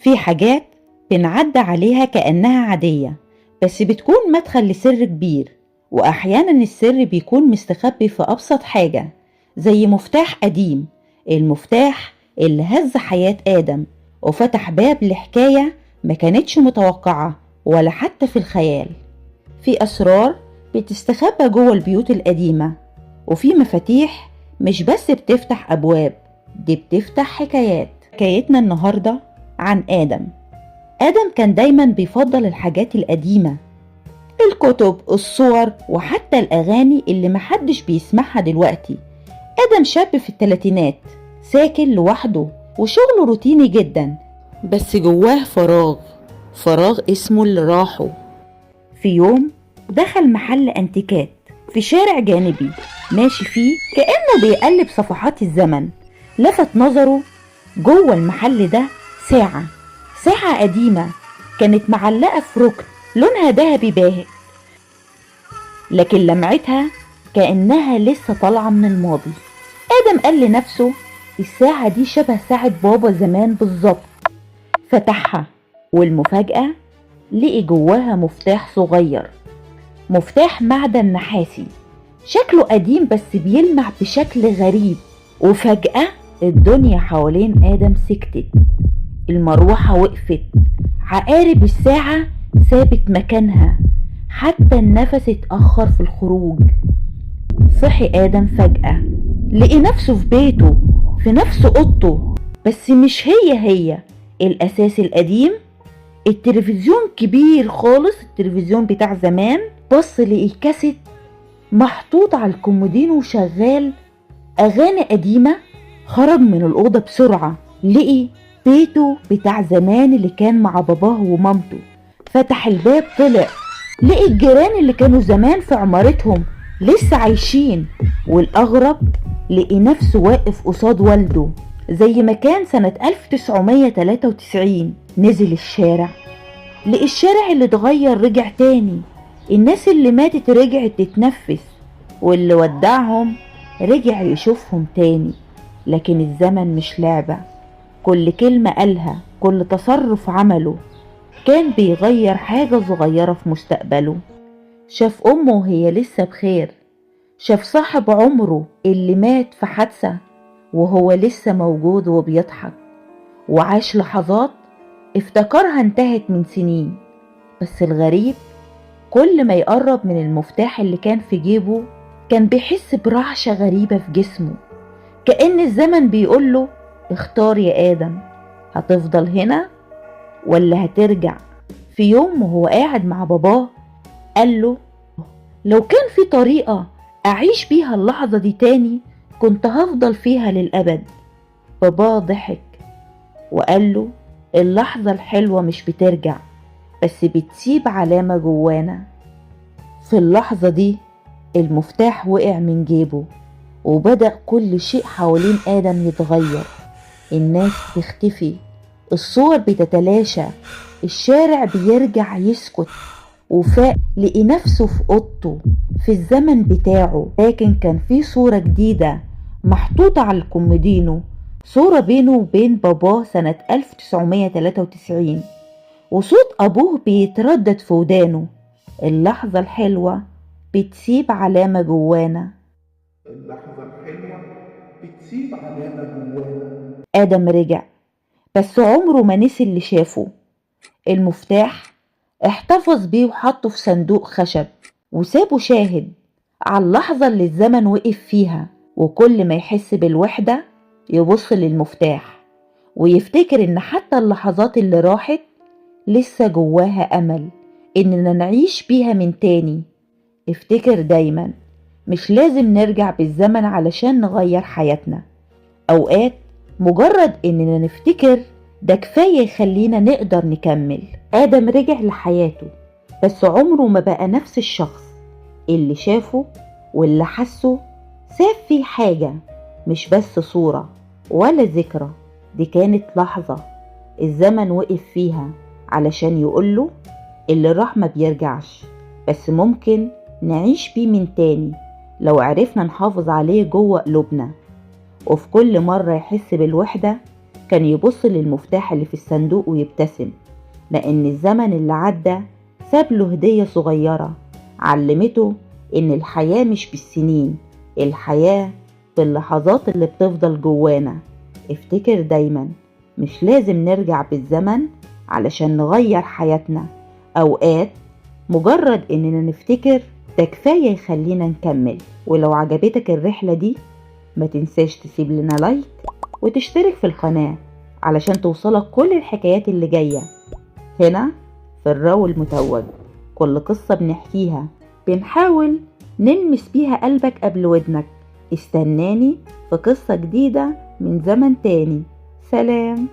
في حاجات بنعدي عليها كأنها عادية، بس بتكون مدخل لسر كبير، وأحيانا السر بيكون مستخبي في أبسط حاجة، زي مفتاح قديم، المفتاح اللي هز حياة آدم وفتح باب لحكاية ما كانتش متوقعة ولا حتى في الخيال. في أسرار بتستخبى جوه البيوت القديمة، وفي مفاتيح مش بس بتفتح أبواب، دي بتفتح حكايات. حكايتنا النهاردة عن آدم. آدم كان دايما بيفضل الحاجات القديمة، الكتب، الصور، وحتى الأغاني اللي محدش بيسمعها دلوقتي. آدم شاب في الثلاثينات، ساكن لوحده وشغله روتيني جدا، بس جواه فراغ، فراغ اسمه اللي راحه. في يوم دخل محل أنتيكات في شارع جانبي، ماشي فيه كأنه بيقلب صفحات الزمن. لفت نظره جوه المحل ده ساعة قديمة كانت معلقة في ركن، لونها ذهبي باهت، لكن لمعتها كأنها لسه طالعة من الماضي. آدم قال لنفسه الساعة دي شبه ساعة بابا زمان بالظبط. فتحها، والمفاجأة لقي جواها مفتاح صغير، مفتاح معدن نحاسي شكله قديم بس بيلمع بشكل غريب. وفجأة الدنيا حوالين آدم سكتت، المروحة وقفت، عقارب الساعة سابت مكانها، حتى النفس اتأخر في الخروج. صحي آدم فجأة، لقي نفسه في بيته، في نفس أوضته، بس مش هي هي الأساس القديم. التلفزيون كبير خالص، التلفزيون بتاع زمان. بص لقي كاسيت محطوط على الكومودين وشغال أغاني قديمة. خرج من الأوضة بسرعة، لقي بيته بتاع زمان اللي كان مع باباه ومامته. فتح الباب، طلع لقي الجيران اللي كانوا زمان في عمارتهم لسه عايشين. والأغرب لقي نفسه واقف قصاد والده زي ما كان سنة 1993. نزل الشارع، لقي الشارع اللي اتغير رجع تاني، الناس اللي ماتت رجعت تتنفس، واللي ودعهم رجع يشوفهم تاني. لكن الزمن مش لعبة، كل كلمة قالها، كل تصرف عمله كان بيغير حاجة صغيرة في مستقبله. شاف أمه وهي لسه بخير، شاف صاحب عمره اللي مات في حادثة وهو لسه موجود وبيضحك، وعاش لحظات افتكرها انتهت من سنين. بس الغريب كل ما يقرب من المفتاح اللي كان في جيبه كان بيحس برعشة غريبة في جسمه، كأن الزمن بيقوله اختار يا آدم، هتفضل هنا ولا هترجع. في يوم وهو قاعد مع باباه قال له لو كان في طريقة أعيش بيها اللحظة دي تاني كنت هفضل فيها للأبد. باباه ضحك وقال له اللحظة الحلوة مش بترجع، بس بتسيب علامة جوانا. في اللحظة دي المفتاح وقع من جيبه، وبدأ كل شيء حوالين آدم يتغير. الناس بتختفي، الصور بتتلاشى، الشارع بيرجع يسكت. وفاق لقي نفسه في أوضته في الزمن بتاعه، لكن كان في صورة جديدة محطوطة على الكومودينو، صورة بينه وبين باباه سنة 1993، وصوت أبوه بيتردد في ودانه. اللحظة الحلوة بتسيب علامة جوانا. اللحظة الحلوة بتسيب علامة جوانا. آدم رجع، بس عمره ما نسي اللي شافه. المفتاح احتفظ بيه وحطه في صندوق خشب، وسابه شاهد على اللحظة اللي الزمن وقف فيها. وكل ما يحس بالوحدة يبص للمفتاح ويفتكر إن حتى اللحظات اللي راحت لسه جواها أمل إننا نعيش بيها من تاني. افتكر دايما مش لازم نرجع بالزمن علشان نغير حياتنا، أوقات مجرد إننا نفتكر ده كفاية يخلينا نقدر نكمل. آدم رجع لحياته، بس عمره ما بقى نفس الشخص اللي شافه واللي حسه. ساب فيه حاجة، مش بس صورة ولا ذكرى، دي كانت لحظة الزمن وقف فيها علشان يقوله اللي راح ما بيرجعش، بس ممكن نعيش بيه من تاني لو عرفنا نحافظ عليه جوه قلوبنا. وفي كل مرة يحس بالوحدة كان يبص للمفتاح اللي في الصندوق ويبتسم، لأن الزمن اللي عدى ساب له هدية صغيرة علمته إن الحياة مش بالسنين، الحياة باللحظات اللي بتفضل جوانا. افتكر دايما، مش لازم نرجع بالزمن علشان نغير حياتنا، أوقات مجرد إننا نفتكر ده كفاية يخلينا نكمل. ولو عجبتك الرحلة دي ما تنساش تسيب لنا لايك وتشترك في القناة علشان توصلك كل الحكايات اللي جاية هنا في الراوي المتوج. كل قصة بنحكيها بنحاول نلمس بيها قلبك قبل ودنك. استناني في قصة جديدة من زمن تاني. سلام.